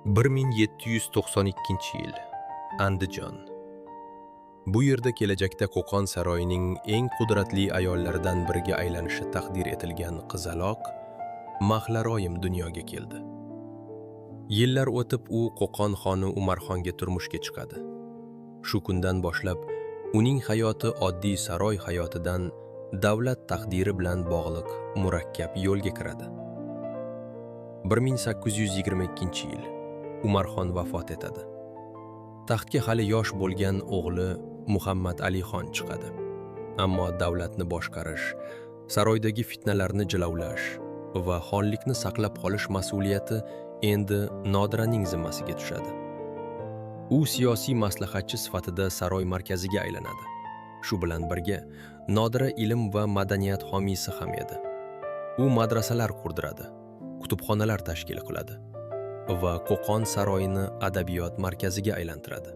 1792-yil. Andijon. Bu yerda kelajakda Qo'qon saroyining eng qudratli ayollaridan biriga aylanishi taqdir etilgan qizaloq Maxlaroyim dunyoga keldi. Yillar o'tib u Qo'qon xoni Umarxonga turmushga chiqadi. Shu kundan boshlab uning hayoti oddiy saroy hayotidan davlat taqdiri bilan bog'liq murakkab yo'lga kiradi. 1822-yil. Umarxon vafot etadi. Taxtga hali yosh bo'lgan o'g'li Muhammad Alixon chiqadi. Ammo davlatni boshqarish, saroydagi fitnalarni jilovlash va xonlikni saqlab qolish mas'uliyati endi Nodiraning zimmasiga tushadi. U siyosiy maslahatchi sifatida saroy markaziga aylanadi. Shu bilan birga Nodira ilm va madaniyat homiysi ham edi. U madrasalar qurdiradi, kutubxonalar tashkil qiladi va Qo'qon saroyini adabiyot markaziga aylantiradi.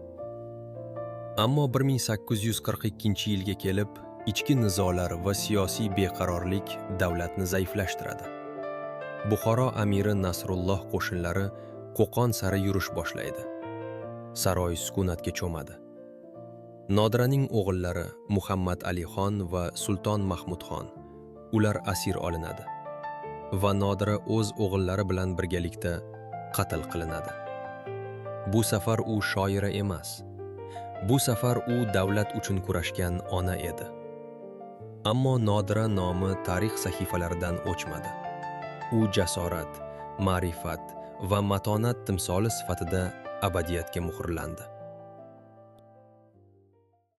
Ammo 1842-yilga kelib ichki nizolar va siyosiy beqarorlik davlatni zaiflashtiradi. Buxoro amiri Nasrulloh qo'shinlari Qo'qon sari yurish boshlaydi. Saroy sukunatga cho'madi. Nodiraning o'g'illari Muhammad Alixon va Sulton Mahmudxon, ular asir olinadi va Nodira o'z o'g'illari bilan birgalikda qatl qilinadi. Bu safar u shoira emas. Bu safar u davlat uchun kurashgan ona edi. Ammo Nodira nomi tarix sahifalaridan o'chmadi. U jasorat, ma'rifat va matonat timsoli sifatida abadiyatga muhrlandi.